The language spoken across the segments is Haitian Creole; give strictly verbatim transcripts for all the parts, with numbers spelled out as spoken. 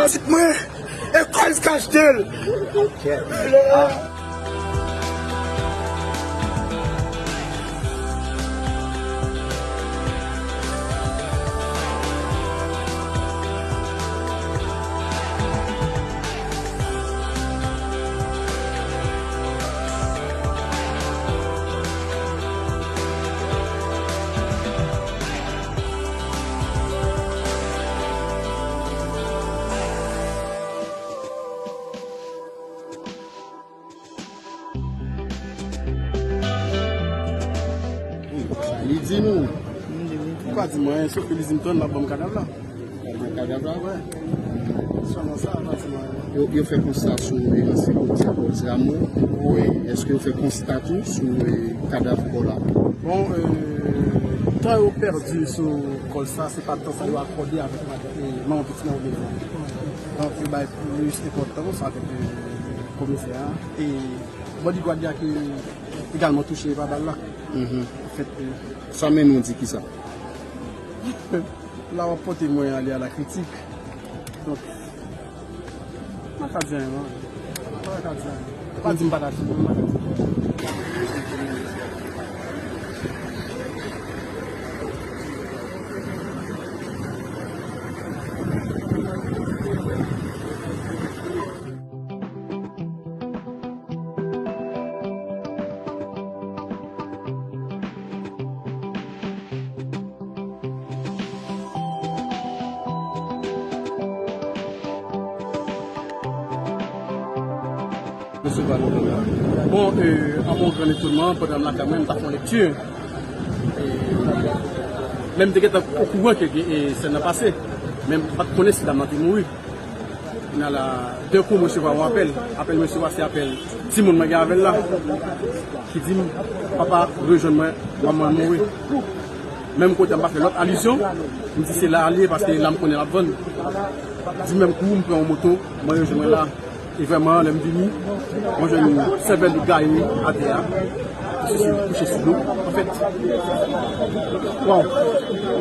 Pitit mwen, e kòz k achte l. Li di nou. Ou pa di mwen, sof ke li di m tann l ap ban m kadav la. Kadav la? Wè. Sèlman sa, pa di mwen. Yo, yo fè konsta sou, e, ansyen kòlsa, kòlsa Ramo. Wi. Èske yo fè konsta tou sou, e, kadav kò la? Bon, e, tan yo pèdi sou kòlsa, se pa tan sa yo akòde avèk madanm, e, manman pitit mwen oubyen. Donk, yo bay plis enpòtans avèk, e, komisè a. E bodyguard la ki egalman touche pa bal la. Mhm. An fèt, e, sa mennen w di kisa? La w ap pote mwen ale a la kritik. Donk, m pa ka di anyen, non. M pa ka di anyen. Pa di m pa ka di, m pa ka di. Bon, e, a mon gran etonnman, pandan m lakay mwen, m t ap fè yon lekti. E, men m te gentan okouran ke, e, sèn nan pase. Men m pa t konnen si dam nan te mouri. Kounye a la, de kou, m resevwa yon apèl. Apèl m resevwa, se apèl timoun mwen gen avè l la, ki di m, "Papa, rejwenn mwen, manman l mouri." Menm kote a, m pa fè lòt alizyon, m di se la l ye, paske la m konnen l ap vann. Di menm kou, m pran yon moto, mwen rejwenn mwen la. E vrèman, lè m vini, mwen jwenn sèvèl li gaye atè a. Misye kouche sou do. Anfèt, waw.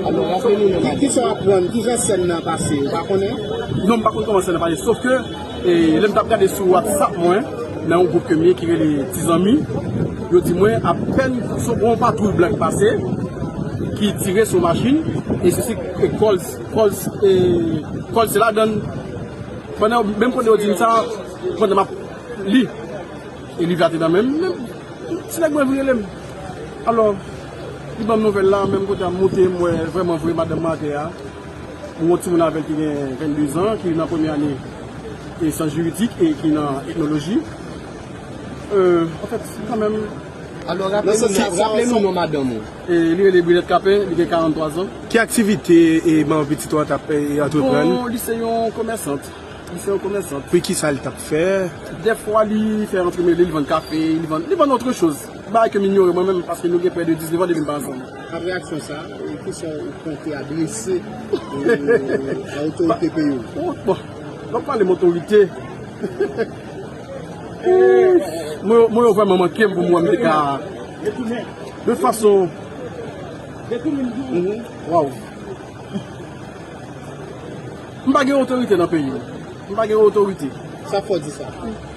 Alò, raple nou non, ki, kisa w aprann, kijan sèn nan pase, ou pa konnen? Non, m pa konn kòman sèn nan pase, sof ke, e, lè m t ap gade sou WhatsApp mwen, nan yon gwoup ke m ye ki rele Ti Zanmi, yo di mwen, apèn sou yon patwouy blan ki pase, ki tire sou machin, e se, se, e, kòl, kòl, e, kòl se ladann. Pandan, menm kote yo di m sa, pandan m ap li, e liv la te nan men m, menm, ti nèg mwen vin rele m. Alò, li ban m nouvèl la, menm kote a m moute, m wè vrèman vre madanm mwen atè a. M wè yon timoun avè l ki gen vennde zan, ki nan premye ane e syans jiridik e ki nan etnoloji. Euh, anfèt, kanmenm, alò, raple nou, raple nou non madanm ou. E li rele Brilette Capin, li gen karannntwa zan. Ki aktivite e manman pitit ou an t ap, e, antreprann? Bon, li se yon komèsant. Li se yon komèsant. Pou ki sa l t ap fè? Dèfwa, li fè antremen li, li vann kafe, li vann, li vann otre choz. Bagay ke m inyore mwen menm, paske nou gen prè de diznèf an depi n pa ansanm. Apre aksyon sa, e, kisa w konte adrese, e, a otorite peyi w? Oh, bon, w ap pale m otorite. Mwen, mwen yo vrèman manke m pou m wè m te ka. De tout fason, mhm, waw. M pa gen otorite nan peyi m. M pa gen otorite. Sa fè w di sa?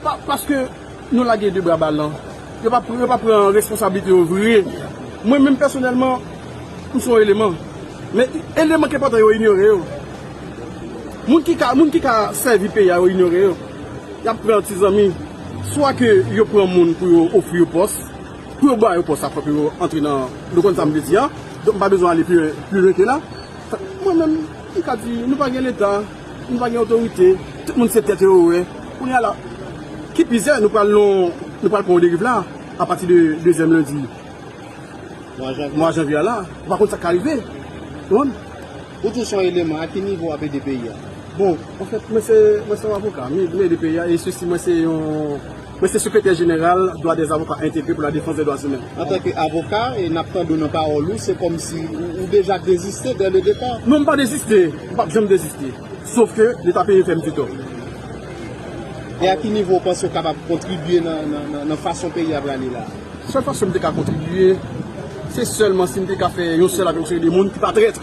Pa, paske nou lage de bra balan. Yo pa, yo pa pran responsablite yo vre. Mwen menm pèsonèlman, m se yon eleman. Men eleman ki enpòtan yo inyore yo. Moun ki ka, moun ki ka sèvi peyi a yo inyore yo. Y ap pran ti zanmi. Swa ke yo pran moun pou yo ofri yo pòs, pou yo ba yo pòs sa fòk yo antre nan, nou konn sa m vle di a. Donk m pa bezwen ale pi, pi lwen ke la. Mwen menm, m ka di, nou pa gen leta. Nou pa gen otorite, tout moun se tèt yo yo wè. Kounye a la, ki pizè nou pral non, nou pral pran yon deriv la, apati de dezyèm lendi mwa janvye a la, ou pa konn sa k ka rive. Ou konprann? Ou tou se yon eleman, a ki nivo w ap ede peyi a? Bon, anfèt, mwen se, mwen se yon avoka, mwen, mwen ede peyi a, e sesi, mwen se yon, mwen se sekretè jeneral Droit des Avocats Intégrés pour la Défense des Droits Humains. Antanke avoka, e n ap tande w nan pawòl ou, se kòmsi ou, ou deja deziste dès le départ. Non, m pa deziste, m p ap janm deziste. Sof ke Leta peyi fè m di tò. E a ki nivo w panse w kapab kontribye nan, nan, nan, nan fason peyi a prale la? Sèl fason m te ka kontribye, se sèlman si m te ka fè yon sèl avèk yon seri de moun ki pa trèt.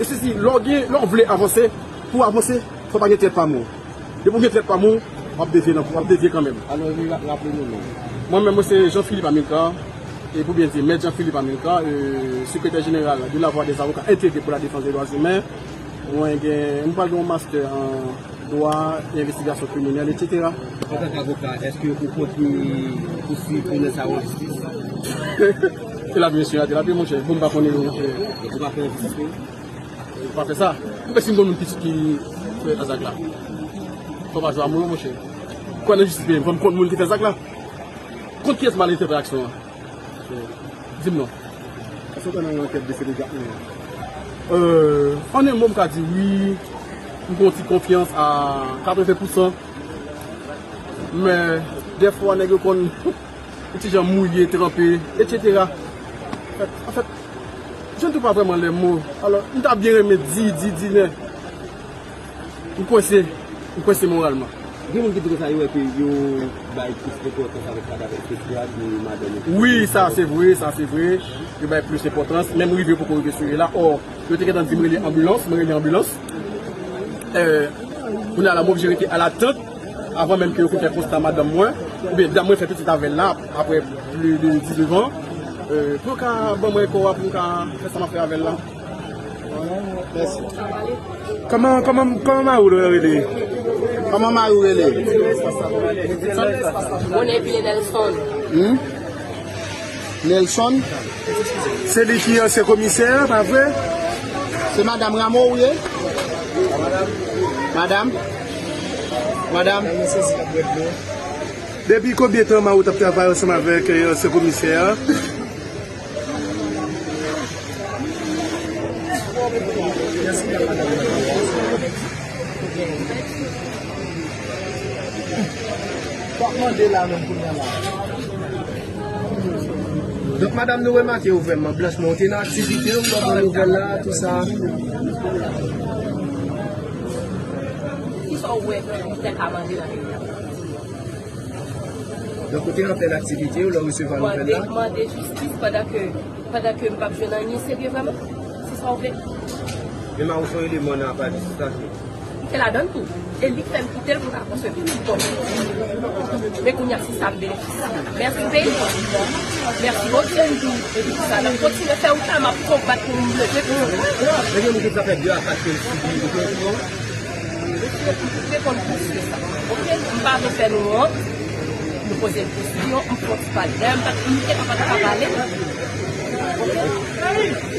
E sesi, lè w gen, lè w vle avanse, pou w avanse, fò pa gen trèt pami w. Depi w gen trèt pami w, w ap devye nan, w ap devye kanmenm. Alò, ra-, raple nou non. Mwen menm, mwen se Jean Philippe Amilcar, e pou byen di, Mèt Jean Philippe Amilcar, e, sekretè jeneral de la Voix des Avocats Intégrés pour la Défense des Droits Humains. Mwen gen, mwen pral gen yon master an dwa, envestigasyon kriminèl, etsetera. Antanke avoka, èske ou kontre pousuiv kriminèl sa yo an jistis? E lavi, mesye, a te lavi, monchè. Bon, m pa konnen yo, monchè. Donk, ou pa fè an jistis, wi? Ou pa fè sa. Mwen si m konn moun ki, ki fè zak la. Fò pa jwe a mo yo, monchè. Kwè nan jistis, men fò m konn moun ki fè zak la. Kont kiyès m al entèprete aksyon an? Di m non. Èske w kwè nan yon ankèt de fè de Jakmèl? Euh, an en mo, m ka di wi, m gen yon ti konfyans a katreven pousan. Men, dèfwa, nèg yo konn yon ti jan mouye, tranpe, etsetera. Anfèt, anfèt, je ne trouve pas vraiment les mots. Alò, m ta byen renmen di, di, di, men M kwese, m kwese moralman. Gen moun ki di konsa yo wè ke yo bay plis enpòtans avèk kadav, etsetera, ke madanm yo. Wi, sa se vre, sa se vre. Yo bay plis enpòtans. Men m rive poko rive sou yo la. Ò, yo te gentan di m rele anbilans, mwen rele anbilans. Euh, kounye a la, m oblije rete alatant avan menm ke yo fin fè konsta madanm mwen, oubyen dam mwen fè pitit avè l la, apre plis de diznèf an. Euh, pou yo ka ban mwen kò a, pou m ka fè sa m ap fè avè l la. Mèsi. Kòman, kòman, kòman mari w rele? Kòman mari w rele? Mwen rele Nelson. Hmm? Nelson? Se li ki ansyen komisè a, pa vre? Se madanm Rameau ou ye? Madanm? Madanm? Depi konbyen tan mari w t ap travay ansanm avèk, eh, ansyen komisè a? Donk, madanm, nou remake ou vrèman blanch, men ou te nan aktivite, ou pran nouvèl la, tou sa. Kisa w wè ki te ka mande nan peyi a? Donk, ou te an plèn aktivite, ou lè w resevwa nouvèl la? Mande, mande jistis pandan ke, pandan ke m p ap jwenn anyen serye vrèman. Se sa w vle? Men mari w se yon eleman nan apa jistis la tou. Li te ladan l tou. E li k fè m kite l pou l ka konstwi. Bon. Men kounye a, se sa m benefisye. Mèsi peyi. Mèsi Bondye. E pou sa, n ap kontinye fè wout la, m ap konbat pou m leve pou sa. Men gen moun ki di sa fè de a kat ke l sibi opresyon. Mesye, m te konn pouse sa. Oke? M pa vle fè nou wont. Nou poze l kesyon, m fè yon ti pale. Dayè, m pa t, m te pa, pa t ka pale. Oke?